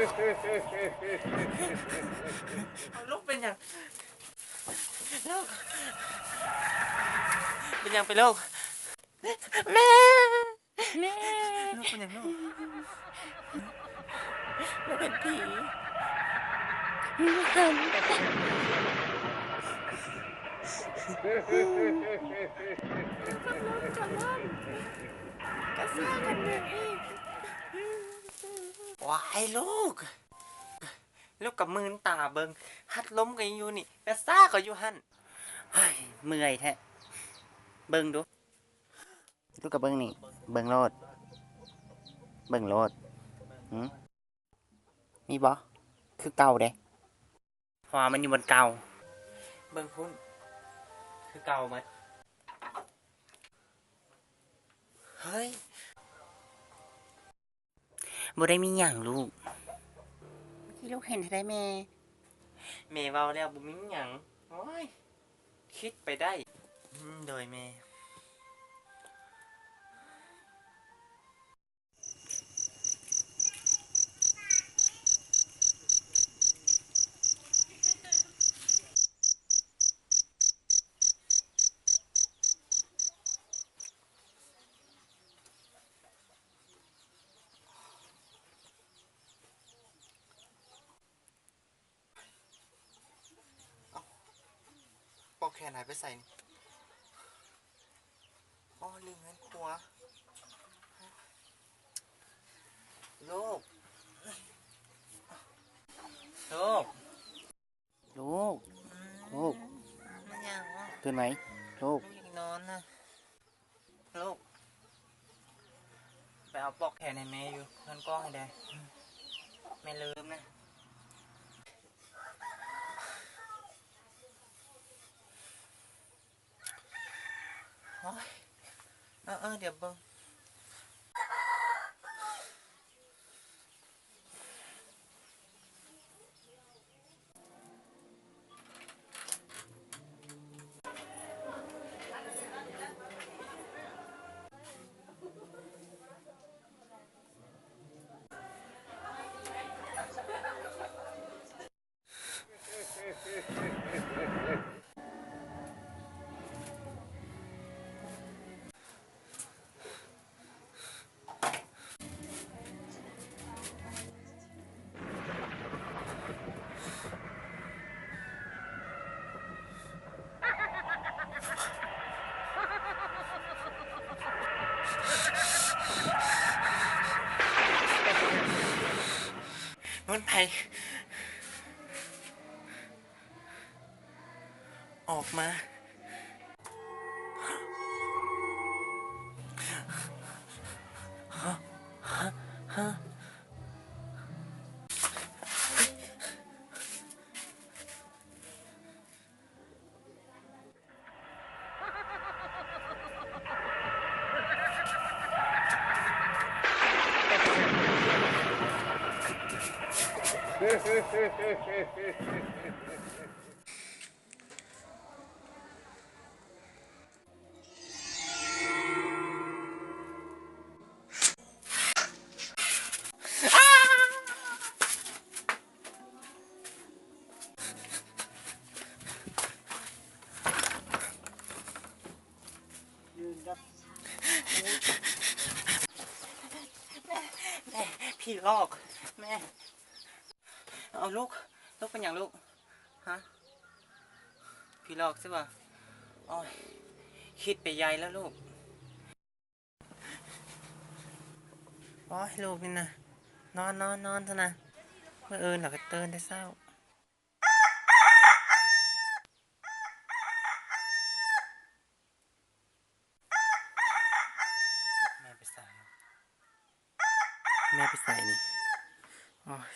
ເອົາລູກເປັນຫຍັງ? ລູກ ເປັນຫຍັງໄປລູກ? ແມ່! ແມ່! ລູກເປັນຫຍັງລູກ? ລູກເຫັນຜີ. ກະສ້າງກັນເບິ່ງອີກ. ວ້າຍລູກ! ລູກກະມືນຕາເບິ່ງ ພັດລົມກະຍັງຢູ່ນີ້ ກະສ້າກະຢູ່ຫັ້ນ. ເຮີ້ຍ ເມື່ອຍແທ້. ເບິ່ງດູ. ລູກກະເບິ່ງນີ້ ເບິ່ງໂລດ ເບິ່ງໂລດ. ຫື? ມີບໍ່? ຄືເກົ່າເດ້. ເພາະວ່າມັນຢູ່ບ່ອນເກົ່າ. ເບິ່ງພຸ້ນ ຄືເກົ່າໝົດ. ເຮີ້ຍ ບໍ່ໄດ້ມີຫຍັງລູກ. ທີ່ລູກເຫັນຫັ້ນໃດແມ່? ແມ່ເວົ້າແລ້ວບໍ່ມີຫຍັງ. ໂອ້ຍ ຄິດໄປໄດ້. ອືມ ໂດຍແມ່. ເອົ້າ ປອກແຂນຫາຍໄປໃສນີ້? ອໍ ລືມເຮືອນຄົວ. ລູກ ລູກ ລູກ ລູກ ແມ່ນຫຍັງ? ຕື່ນໄຫມລູກ? ລູກ ໄປເອົາປອກແຂນໃຫ້ແມ່ຢູ່ເຮືອນກ້ອງໃຫ້ແດ່. ແມ່ລືມນະ. ໂອ້ຍ ເອີໆ ດຽວເບິ່ງ. ມັນໃຜ? ອອກມາ. ແມ່ ແມ່ ຜີຫຼອກ ແມ່. ເອົາລູກ ລູກເປັນຫຍັງລູກ? ຮະ? ຜີຫຼອກຊິຫວາ? ໂອ້ຍ ຄິດໄປໃຫຍ່ແລ້ວລູກ. ໂອ້ຍ ລູກນີ້ນະ ນອນ ນອນ ນອນຊະນະ ມື້ອື່ນລະກະຕື່ນແຕ່ເຊົ້າ. ແມ່ໄປໃສ? ແມ່ໄປໃສນີ້? ໂອ້ຍ